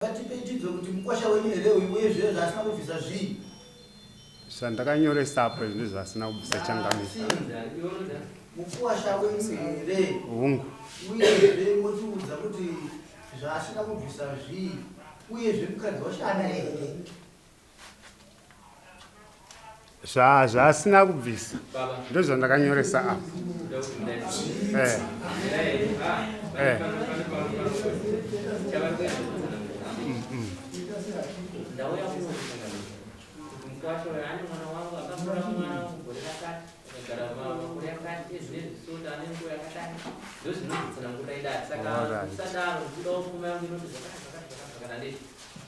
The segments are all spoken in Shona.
Ngatipe tidzwe kuti mukwasha wenyu here uyu uye zviye zvaasina kubvisa zvii. Zvandakanyoresa apo izvi ndezvaasina kubvisa changamire. Mukuwasha wenyu here? Hungu. Uyezve motiudza kuti zvaasina kubvisa zvii uyezve mukadzi wacho anaye here? Zvaasina kubvisa ndozvandakanyoresa apo. Eh. Eh.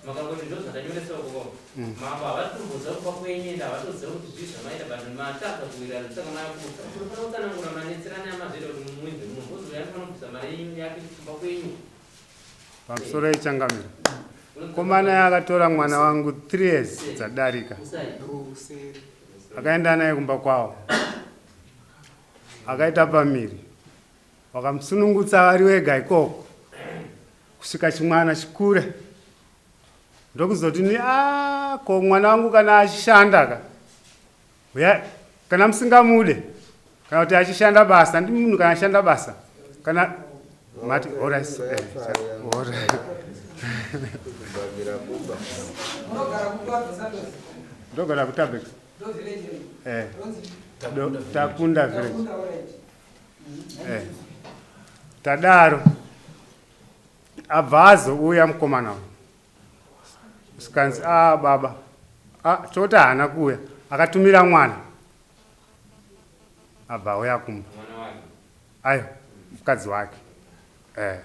Makangoti ndozvandanyoresa ukoko. Mambo havasi kumboziva kuba kwenyu ende havatoziva kuti zvii zvamaita but matadza kuwirirana saka makuta unofanira kutsanangura manetserane amazvoita kuti muinzwe munhu wozouya anofanira kubvisa mari yenyu yake kumba kwenyu. Pamusoro yechangamire. Mukomana akatora mwana wangu 3 years dzadarika. Akaenda naye kumba kwawo. Akaita pamiri. Wakamusunungutsa vari wega ikoko. Kusvika chimwana chikure. Ndokuzoti ni ah ko mwana wangu kana achishanda ka. Uya kana musingamude kana kuti achishanda basa ndi munhu kana ashanda basa kana mati alright eh, alright ndogara kutabex eh takunda village eh tadaro Abva azouya mukomana uyu zvikanzi a ah, baba ah, toti haana kuuya akatumira mwana abva auya kumba ayo mukadzi wake eh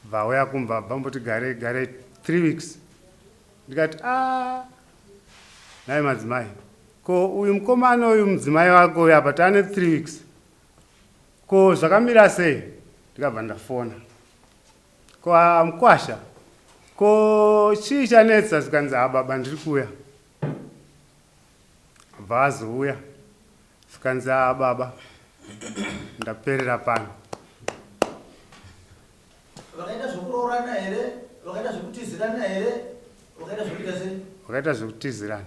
bva auya kumba abva mboti gare gare 3 weeks ndikati a ah, nhai madzimai ko uyu mukomana uyu mudzimai wako uyu apa taane 3 weeks Ko zvakamira sei? Ndikabva ndafona. Ko ah, mkwasha ko chii chanetsa? Zvikanzi ha baba ndiri kuuya. Abva azouya zvikanzi ha baba ndaperera pano. Vakaita zvekuroorana here? Vakaita zvekutizirana here? Vakaita zvekuita sei? Vakaita zvekutizirana.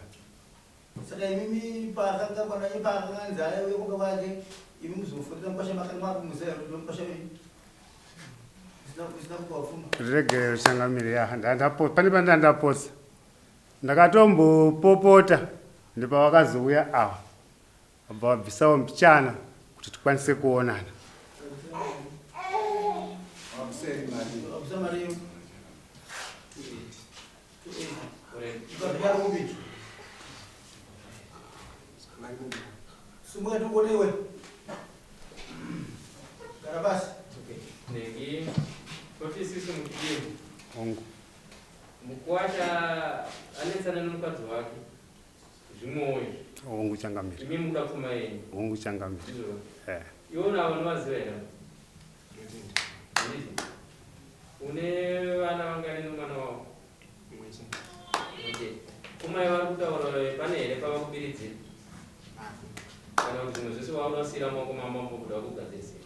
Saka imimi paakanga kwana paakanga anzi aiuye kumba kwake imi muzofonera mukwasha makanga makumuziva here kuti mukwasha wenyu isina kupiwa pfuma. Regerero changamire ya ndandapo pane pandandapotsa ndakatombopopota ndipavakazouya ava vabva vabvisawo mbichana kuti tikwanise kuonana. Vabvisa mari iyo. Sumuka tikuone iwe. Gara pasi. Negi toti isisu mukidini. Hongu. Mukwasha anetsana nemukadzi wake. Zvimwewo izvi. Hongu changamire. Imi mukuda pfuma yenyu. Hongu changamire. Ndizvo. Eh. Iwona avo unovaziva here? Handiti. Une vana vangani nomwana wavo? Mumwe chete. Kumai vari kutaura pane here pava kubiridzira? Kana kuti zvimwe zvese wakuda kusiira maoko mamambo kuda kugadzirisira?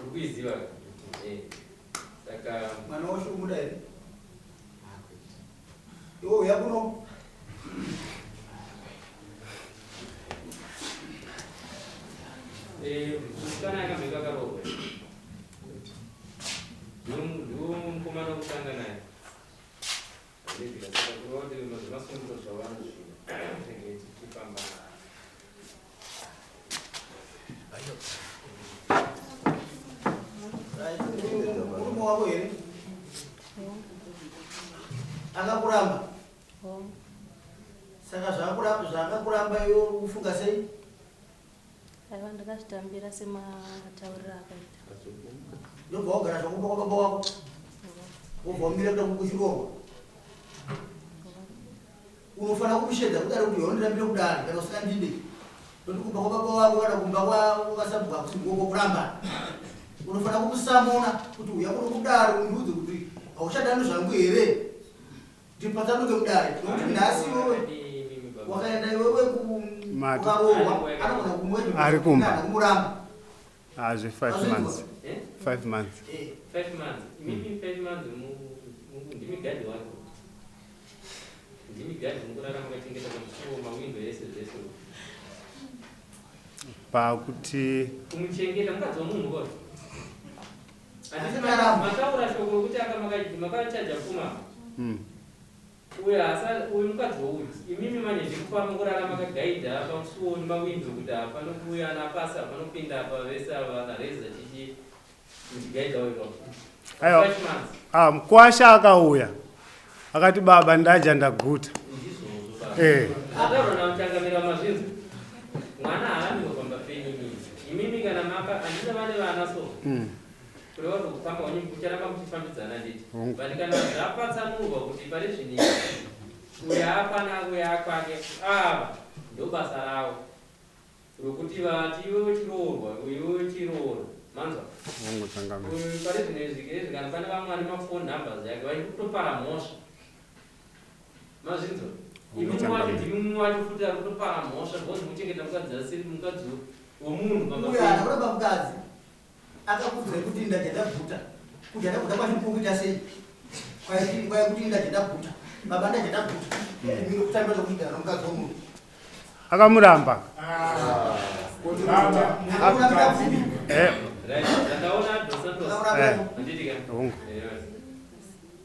Uri kuiziva ka? Eh. Saka Mwana wacho umuda here? Iwe uya kuno. Eh, musikana akambenge akaroorwa. Ndiwo mukomana wekutanga naye. Handiti saka kureva kuti zvemasungiro zvavanozvida tinenge tichifamba Murume wako here? Akakuramba? Saka zvaakuramba. Zvakakuramba iwe uri kufunga sei? Aiwa, ndakazvitambira sematauriro akaita. Ndobva wagara zvakumba kwababa wako, wobva wamira kuda kuchiroorwa. Unofanira kumushedza kudare kuti yaundirambire kudare kana usingandide. Ndokuti kumba kwababa wako kana kumba kwakasabhuka hakusi ndiko kuramba. Unofanira kumusamona kuti uya kuno kudare undiudze kuti hauchadani zvangu here, ndipatsanuke mudare, nokuti nhasi iwewe wakaenda iwewe Mati. ukaroorwa anogona kumuwedza Ari kumba. kumuramba. Azve 5 months. Eh? 5 months. 5 months. Imimi 5 months ndimi gadhi wako, ndimi gadhi, mukurara makachengeta pamusuwo, mawindo ese, zvese. Pakuti Kumuchengeta mukadzi wamunhu koi. Asi karamba. Mataura shoko rekuti aka makachaja pfuma. Uyu hasa uyu mukadzi wouyu, imimi manje ndikufamba mukurara makagaidha pamusuwo nemawindo kuti hapano kuuya napasi, hapanopinda apa, vese ava nareza chichi muchigaidha uyu baba. Aiwa. 5 months. Ah, mukwasha akauya akati, "Baba, ndadya ndaguta." Ndizvozvo baba. Ataura namuchangamira mazvinzi, mwana haamiwo pamba penyu imimi. Imimi kana maka handina vane vana so kureva kuti kufamba kwenyu kucharamba muchifambidzana, nditi? Hongu. But kana zvapatsanurwa kuti pane zvinhu uyo apana uyo akwake, ava ndo basa ravo rokuti vati iwe uchiroorwa, iwe uchiroora, manzwa? Hongu, changamira. Uyu pane zvinhu izvi izvi, kana pane vamwe vane mafone numbers yake, vari kutopara mhosva, mazvinzwa? Imimi wacho Changamira. ndimi mumwe wacho futi ari kutopara mhosva because muchengeta mukadzi asiri mukadzi womunhu pamba Uyo haana penyu. kuramba mukadzi, akakuudzai kuti ndadya ndaguta. Kudya ndaguta kwacho kukuita sei? Kwai kuti ndadya ndaguta, baba, ndadya ndaguta, miro kutambira kuigara nomukadzi womunhu. Akamuramba. Akakurambira kupi? Right, ndakaona Dos Santos. Akakurambira kupi? Handiti ka? Hongu.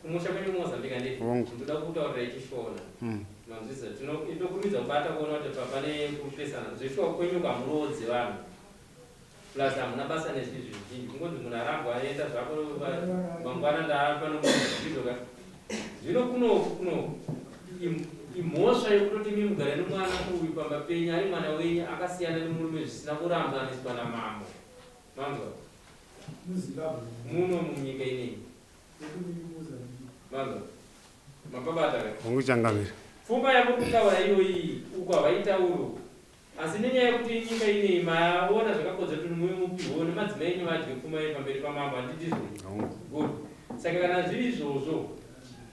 Kumusha kwenyu Mozambique, handiti? Hongu. Ndoda kutaurira ichishona. Manzwisa? Inokurumidza kubata kuona kuti pane kupesana zveshuwa. Kwenyu kamuroodzi vanhu, plus hamuna basa nezvinhu zvizhinji, kungonzi munhu arambwa, aenda zvako, mangwana ndaapa nomunhu ka. Zvino kunoku kunoku imhosva yekutoti imi mugare nomwana uyu pamba penyu, ari mwana wenyu akasiyana nemurume zvisina kurambaniswa namambo, manzwa? Muno munyika ineyi, manzwa? Mapabata ka? Hongu, changamira. Pfuma yamuri kutaura iyoyi uko havaitauri, asi nenyaya yekuti nyika ineyi maona zvakakodzera kuti muve mupiwo nemadzimai enyu vadye pfuma iyi pamberi pamambo, handitizvo? Hongu. Good. Saka kana zviri izvozvo,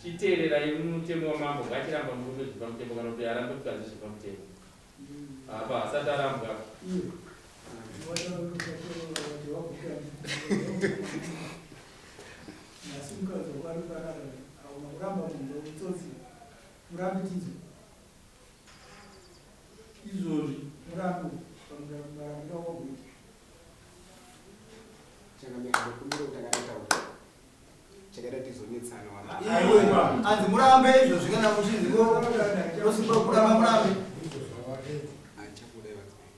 chiteererai mutemo wamambo. Ngachiramba murume zviri pamutemo kana kuti arambe mukadzi zviri pamutemo. Apa asati arambwa. Asi mukadzi wakarara, auna kuramba munhu weutsotsi, murambikidzo izvozvi, murambo pamarambiro wakuita. Changamira, ndokumbira kuti akadataura chakaita tizonetsana wala. Iwe, anzi murambe izvozvi kana muchinzi osimba kuramba, murambe. Achabuda vadzimai.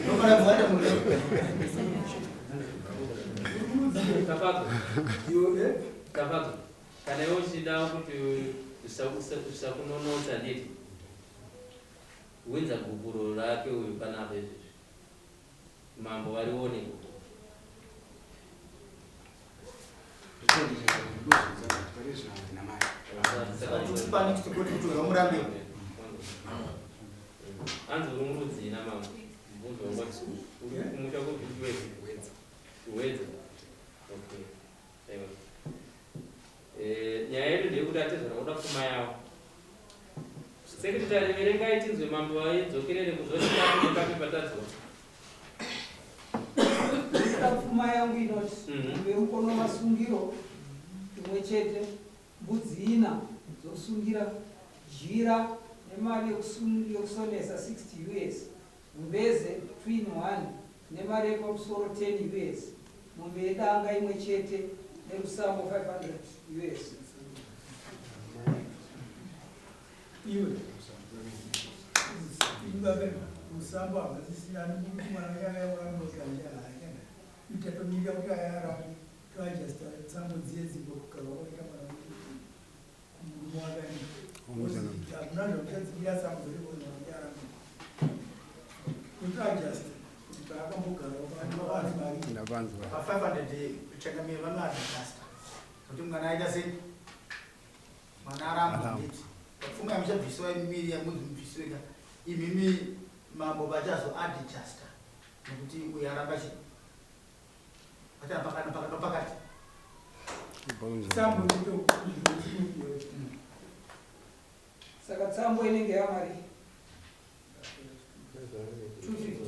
Nofana kuwanda munhu. Tafadzwa, Tafadzwa, kana iwe uchida kuti usakunonotsa, nditi winza gupuro rake uyu panapa izvezvi, mambo varione gupuro. Pane zvina mari. Saka next kuti kuti uyo murambe. Anzi uri murudzina mambo, mubvunzo wangu, uri kumusha kuViwedza? Wedza. Kuwedza, okay. Aiwa. Nyaya yedu ndeyekuti atezvara kuda pfuma yavo. Secretary, verengai tinzwe mambo vaidzokerere kuzoti papi nepapi patadzwa. Pfuma yangu inoti vemukono masungiro imwe chete, mbudzi ina dzosungira, jira nemari yekusonesa 60 US, gumbeze twin 1 nemari yepamusoro 10 US, mombe yedanga imwe chete nerusambo 500 US. Iwe ibabe musambo havasisiyani mwana yakayaurambokachakachaka itatomira kuti ayarambe toadjusta tsambo dziye dzimbo kugara wakaita mwana kumurume wakani. Hamuna zvamuchadzikira tsambo dziripo zvamucharamba. Kuti adjust kuti paakambogara ane mari. Ndapanzwa. Pa 500 changamire vanoadjusta kuti mwana aita sei, mwana aramba. Aramba. Nditi pfuma yamuchabvisiwa imiri yamunzi mubvisiwe ka imimi, mambo vachazoadjusta nekuti uyu aramba chi achana pakati pakati pakati. Tsambo ndito. Saka tsambo inenge yamari 250.